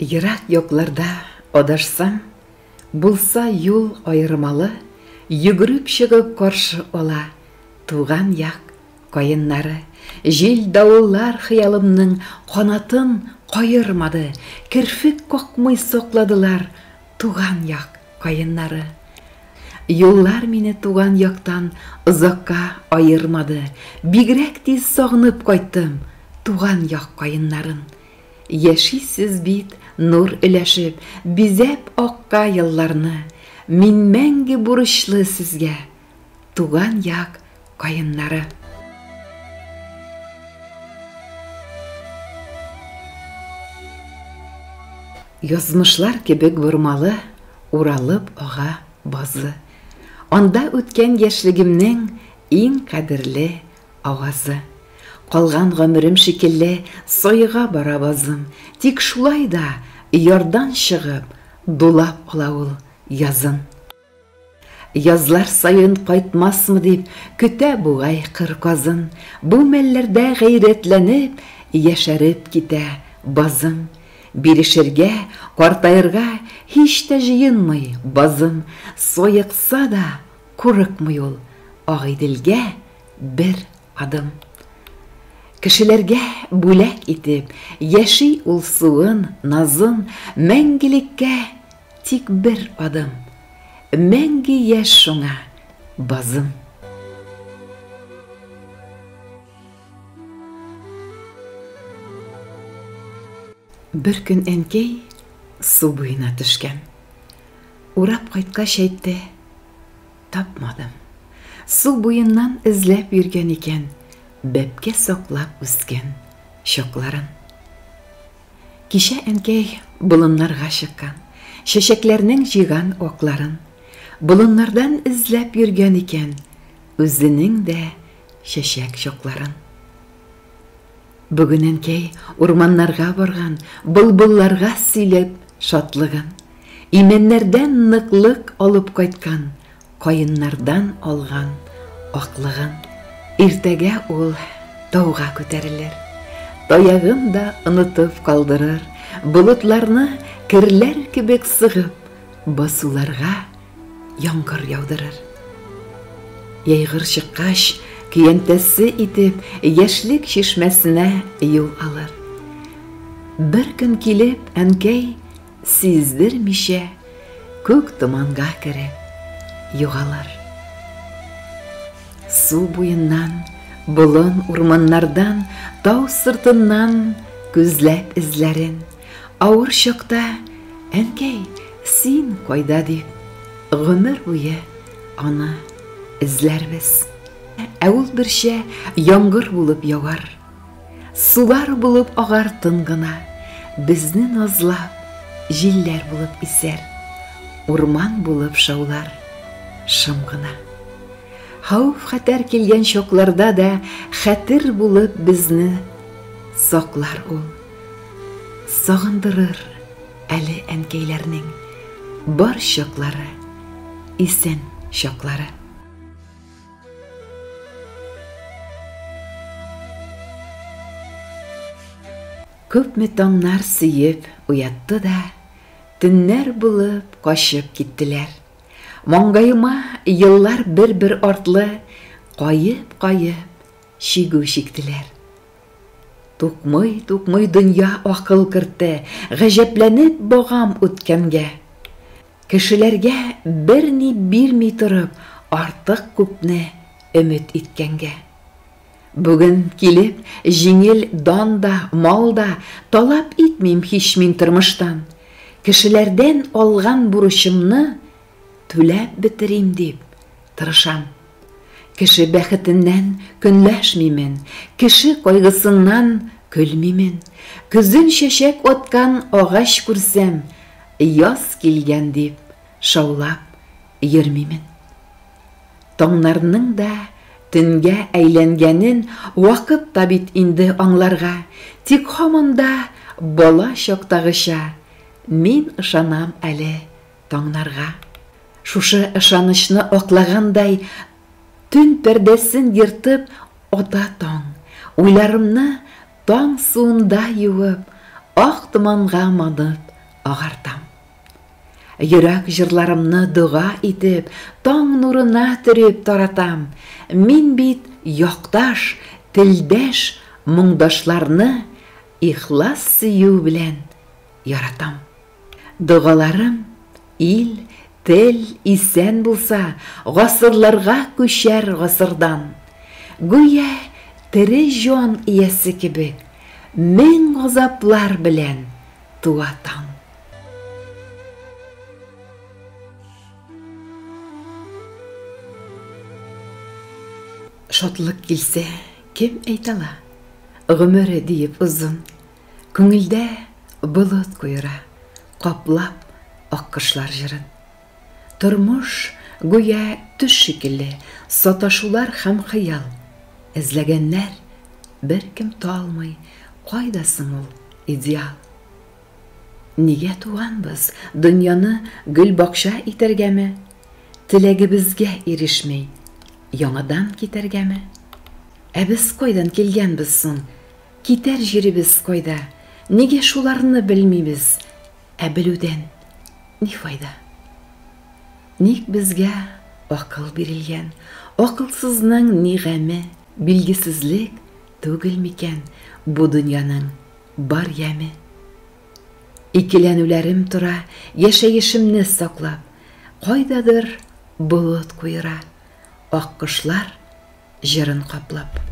Ерак якларда адашсам, булса юл аермалы, йөгереп чыгып каршы ала туган як каеннары. Җил-давыллар хыялымның канатын каермады, керфек какмый сакладылар туган як каеннары. Юллар мине туган яктан озакка аермады, бигрәк тиз сагынып кайттым туган як каеннарын. Яшисез бит нур өләшеп, бизәп акка елларны. Мин мәңге бурычлы сезгә, туган як каеннары. Язмышлар кебек бормалы, уралып ага базы. Анда үткән яшьлегемнең иң кадерле авазы. Калган гомерем шикелле саега бара базым. Тик шулай да ярдан чыгып, дулап ала ул язын. Язлар саен кайтмасмы дип көтә бугай кыр казын. Бу мәлләрдә гайрәтләнеп, яшәреп китә базым. Бирешергә, картаерга һич тә җыенмый базым. Саекса да курыкмый ул Агыйделгә бер адым. Кешеләргә бүләк итеп яши ул суын, назын, мәңгелеккә тик бер адым. Мәңге яшь шуңа базым. Бер көн әнкәй су буена төшкән. Урап кайткач әйтте, тапмадым. Су буеннан эзләп йөргән икән, бәбкә саклап үскән чакларын. Кичә әнкәй болыннарга чыккан, чәчәкләрнең җыйган акларын. Болыннардан эзләп йөргән икән, үзенең дә чәчәк чакларын. Бүген әнкәй урманнарга барган, былбылларга сөйләп шатлыгын. Имәннәрдән ныклык алып кайткан, каеннардан алган аклыгын. Иртәгә ул тауга күтәрелер, таягын да онытып калдырыр, болытларны керләр кебек сыгып, басуларга яңгыр яудырыр. Яйгыр чыккач, көянтәсе итеп, яшьлек чишмәсенә юл алыр. Бер көн килеп, әнкәй сиздермичә, күк томанга кереп югалыр. Су буеннан, болын урманнардан, тау сыртыннан күзләп эзләрен. Авыр чакта, әнкәй, син кайда дип, гомер буе аны эзләрбез. Ә ул берчә яңгыр булып явар. Сулар булып агар тын гына, безне назлап, җилләр булып исәр, урман булып шаулар шым гына. Хәвеф-хәтәр килгән чакларда да хәтер булып безне саклар ул. Сагындырыр әле әнкәйләрнең бар чаклары, исән чаклары. Күпме таңнар сөеп уятты да, төннәр булып качып киттеләр. Маңгаема еллар бер-бер артлы каеп-каеп чигү чиктеләр. Тукмый-тукмый дөнья акыл кертте, гаҗәпләнеп багам үткәнгә. Кешеләргә берни бирми торып, артык күпне өмет иткәнгә. Бүген килеп, җиңел дан да, мал да таләп итмим һич мин тормыштан. Кешеләрдән алган бурычымны түләп бетерим дип тырышам. Кеше бәхетеннән көнләшмимен, кеше кайгысыннан көлмимен. Көзен чәчәк аткан агач күрсәм, яз килгән дип шаулап йөрмимен. Таңнарның да төнгә әйләнгәнен вакыт та бит инде аңларга, тик һаман да бала чактагыча мин ышанам әле таңнарга. Шушы ышанычны аклагандай төн пәрдәсен ертып ата таң, уйларымны таң суында юып, Ак томанга манып агартам. Йөрәк җырларымны дога итеп, Таң нурына төреп таратам. Мин бит якташ, телдәш, моңдашларны Ихлас сөю белән яратам. Догаларым ил, тел исән булса, Гасырларга күчәр гасырдан. Гүя тере җан иясе кебек, Мең газаплар белән туа таң. Шатлык килсә, кем әйтә ала, Гомере диеп озын. Күңелдә болыт куера, Каплап аккошлар җырын. Тормыш, гүя төш шикелле, Саташулар һәм хыял. Эзләгәннәр беркем талмый, Кайда соң ул идеал? Нигә туганбыз, дөньяны Гөлбакча итәргәме? Теләгебезгә ирешми, Яңадан китәргәме? Ә без кайдан килгәнбез соң? Китәр җиребез кайда? Нигә шуларны белмибез? Ә белүдән ни файда? Ник безгә акыл бирелгән? Акылсызның ни гаме? Билгесезлек түгел микән бу дөньяның бар яме? Икеләнүләрем тора яшәешемне саклап, Кайдадыр болыт куера, аккошлар җырын каплап.